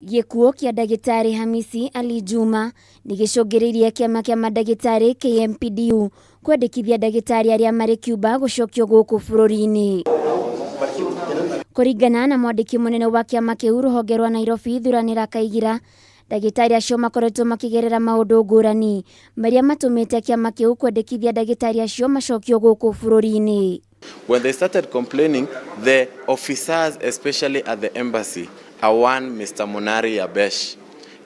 Gĩkuũ kĩa ndagĩtarĩ Hamisi Ali Juma nĩ gĩcũngĩrĩirie kĩama kĩa mandagĩtarĩ KMPDU kwendekithia ndagĩtarĩ arĩa marĩ Cuba gũcokio gũkũ bũrũri-inĩ. Kũringana na mwandĩki mũnene wa kĩama kĩu rũhonge rwa Nairobi Thuranĩra Kaigira, ndagĩtarĩ acio makoretwo makĩgerera maũndũ ngũrani marĩa matũmĩte kĩama kĩu kwendekithia ndagĩtarĩ acio macokio gũkũ bũrũri-inĩ. When they started complaining, the officers, especially at the embassy, a one Mr. Monari Abesh,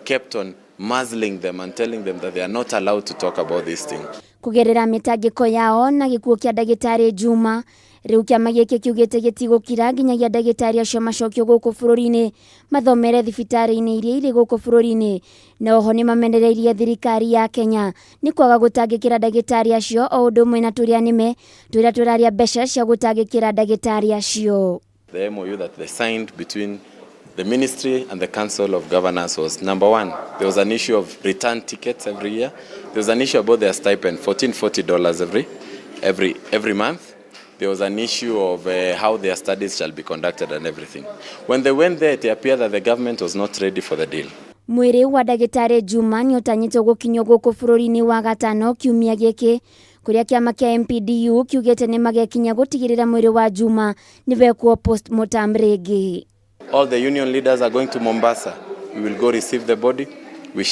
kept on muzzling them and telling them that they are not allowed to talk about this thing. Kũgerera mĩtangĩko yao na gĩkuũ kĩa ndagĩtarĩ Juma, rĩu kĩama gĩkĩ kiugĩte gĩtigũkira nginyagia ndagĩtarĩ acio macokio gũkũ bũrũri-inĩ mathomere thibitarĩ-inĩ iria irĩ gũkũ bũrũri-inĩ, na oho nĩ mamenereirie thirikari ya Kenya nĩ kwaga gũtangĩkĩra ndagĩtarĩ acio o ũndũ ũmwe na tũrĩa nĩme tũrĩa tũrarĩa mbeca cia gũtangĩkĩra ndagĩtarĩ acio. The MOU that they signed between the ministry and the Council of Governors was, number one, there was an issue of return tickets every year. There was an issue about their stipend, $1,440 every month. There was an issue of how their studies shall be conducted and everything. When they went there, it appeared that the government was not ready for the deal. Mwĩrĩ wa ndagĩtarĩ Juma nĩ ũtanyĩtwo gũkinyio gũkũ bũrũri-inĩ wa gatano kiumia gĩkĩ, kũrĩa kĩama kĩa MPDU kiugĩte nĩ magekinya gũtigĩrĩra mwĩrĩ wa Juma nĩ wekwo postmortem rĩngĩ. All the union leaders are going to Mombasa. We will go receive the body. We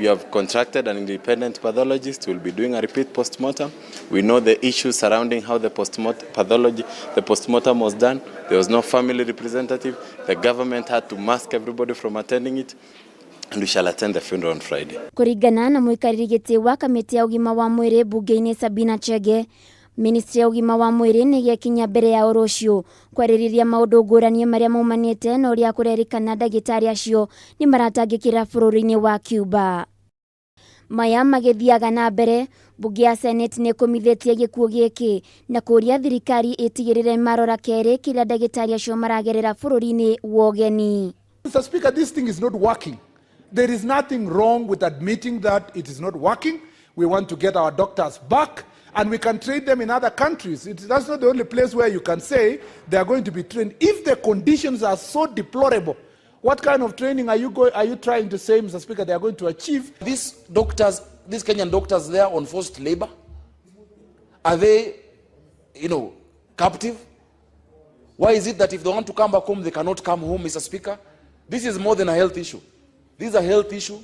have contracted an independent pathologist who will be doing a repeat postmortem. We know the issues surrounding how the postmortem pathology, the postmortem was done. There was no family representative. The government had to mask everybody from attending it. And we shall attend the funeral on Friday. Kũringana na mũikarĩri gĩtĩ wa kamĩtĩ ya ũgima wa mwĩrĩ mbunge-inĩ Sabina Chege, ministry ya ũgima wa mwĩrĩ nĩ ĩgekinya mbere yao rũciũ kwarĩrĩria maũndũ ngũrani marĩa maumanĩte na ũrĩa kũrerĩkana ndagĩtarĩ acio nĩ maratangĩkĩra bũrũri-inĩ wa Cuba. Maya magĩthiaga na mbere, mbunge ya Senate nĩ ĩkũmithĩtie gĩkuũ gĩkĩ na kũũria thirikari ĩtigĩrĩre marora kerĩ kĩrĩa ndagĩtarĩ acio maragerera bũrũri-inĩ wa ũgeni. Mr. Speaker, this thing is not working. There is nothing wrong with admitting that it is not working. We want to get our doctors back and we can train them in other countries. That's not the only place where you can say they are going to be trained. If the conditions are so deplorable, what kind of training are you trying to say, Mr. Speaker, they are going to achieve? These doctors, these Kenyan doctors there on forced labor, are they captive? Why is it that if they want to come back home, they cannot come home, Mr. Speaker? This is more than a health issue. This is a health issue.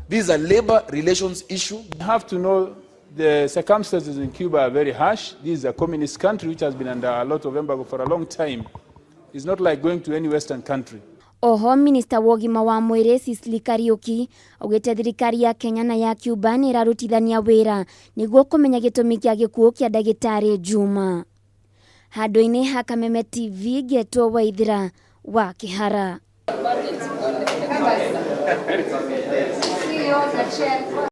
This is a labor relations issue. You have to know the circumstances in Cuba are very harsh. This is a communist country which has been under a lot of embargo for a long time. It's not like going to any Western country. Oho minista wa ũgima wa mwĩrĩ Sicily Kariuki augĩte thirikari ya Kenya na ya Cuba nĩ ĩrarutithania wĩra nĩguo kũmenya gĩtũmi kĩa gĩkuũ kĩa ndagĩtarĩ Juma. Handũ-inĩ ha Kameme TV ngetwo Waithira wa Kĩhara.